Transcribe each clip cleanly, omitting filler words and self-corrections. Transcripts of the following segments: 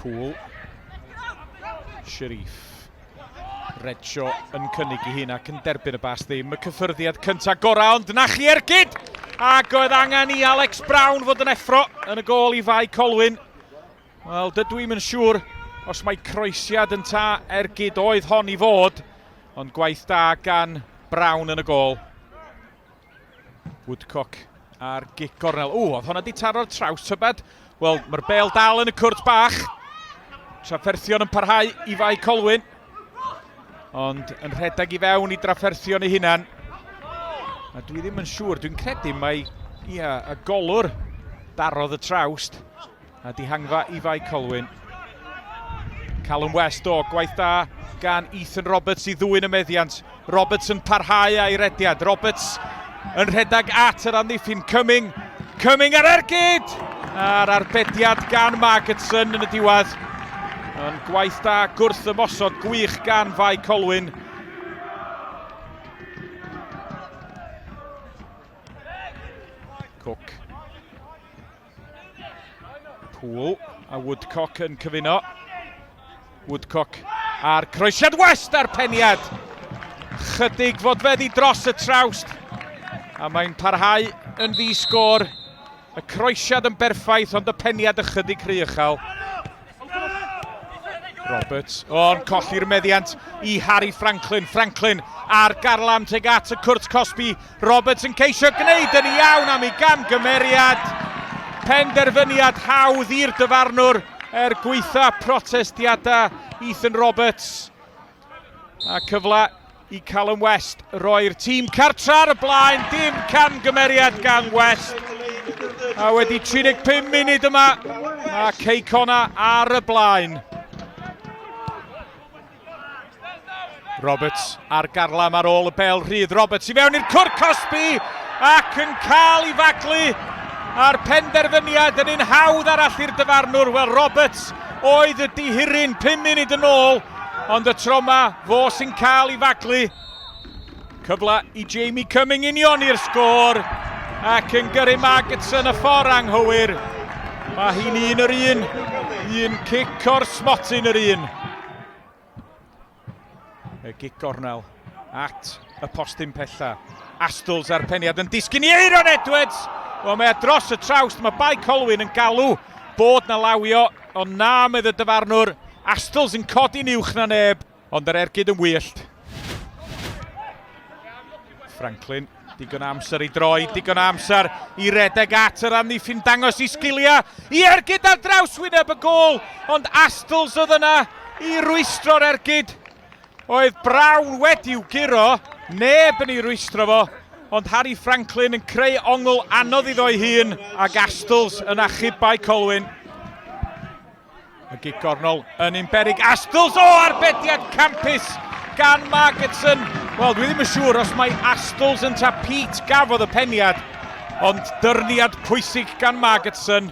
Poole. Sharif. Redshaw yn cynnig i hun ac yn derbyn y bas ddim. Y cyffyrddiad cyntaf gorau, ond na chi ergyd! Ac oedd angen i Alex Brown fod yn effro yn y gôl i Fae Colwyn. Wel, dydw i'm yn siŵr os mae croesiad yn ta ergyd oedd hon i fod, ond gwaith da gan Brown yn y gôl. Woodcock ar gic gornel. O, oedd honna di taro'r traws, tybed? Wel, mae'r bel dal yn y cwrt bach. Trafferthion yn parhau i Fae Colwyn. Ond yn rhedeg i fewn i drafferthion ei hunan. A dwi ddim yn siŵr, dwi'n credu mai ia, y golwr darodd y trawst. A dihangfa i Fae Colwyn. Callum West o, gwaith da gan Ethan Roberts i ddwyn y meddiant. Roberts yn parhau a'i rediad. Roberts yn rhedeg at yr amddiffyn. Cumming, Cumming ar ergyd! A'r arbediad gan Margetson yn y diwedd. Yn gwaith da gwrth ymosod gwych gan Fae Colwyn. Cook. Poole a Woodcock yn cyfuno. Woodcock a'r croesiad West a'r peniad. Chydig fodfeddi dros y trawst. A mae'n parhau yn ddi sgôr. Y croesiad yn berffaith, ond y peniad ychydig rhy uchel. Roberts, o'n colli'r meddiant i Harry Franklin. Franklin ar garlam teg at y cwrt cosbi. Roberts yn ceisio gwneud yn iawn am ei gamgymeriad. Penderfyniad hawdd i'r dyfarnwr er gweitha protestiadau Ethan Roberts. A cyfle i Callum West roi'r tîm cartra ar y blaen, dim camgymeriad gan West. A wedi 35 munud yma, mae Cei Connah ar y blaen. Roberts ar garlam ar ôl y bel rhydd. Roberts i fewn i'r cwr cosbi ac yn cael ei faglu a'r penderfyniad yn un hawdd arall i'r dyfarnwr. Wel, Roberts oedd y dihiryn 5 munud yn ôl, ond y tro yma fo sy'n cael ei faglu. Cyfle i Jamie Cumming unioni'r sgôr ac yn gyrru Margetson y ffordd anghywir. Mae hi'n un yr un, un cic o'r smotyn yr un. Y gic gornel at y postyn pella. Astles a'r peniad yn disgyn i Eiron Edwards. Wel, mae e dros y trawst. Mae Bae Colwyn yn galw bod na lawio, ond na, medd y dyfarnwr. Astles yn codi'n uwch na neb, ond yr ergyd yn wyllt. Franklin, digon amser i droi, digon amser i redeg at yr amddiffyn, dangos i sgiliau, i ergyd ar draws wyneb y gôl, ond Astles oedd yna i rwystro'r ergyd. Oedd Brown wedi'w guro, neb yn ei rwystro fo, ond Harry Franklin yn creu ongl anodd iddo'i hun, ac Astles yn achub Bae Colwyn. Y gic gornol yn un berig. Astles o arbediad campus gan Margetson. Wel, dwi ddim yn siŵr os mae Astles yn ta Pete gafodd y peniad, ond dyrniad pwysig gan Margetson.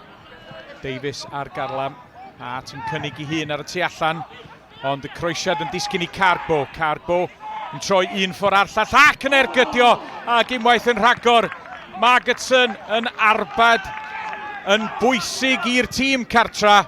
Davies ar garlam, Hart yn cynnig i hun ar y tu allan, ond y croesiad yn disgyn i Carbo. Carbo yn troi un ffordd a'r llall ac yn ergydio ac unwaith yn rhagor. Margetson yn arbed yn bwysig i'r tîm cartra.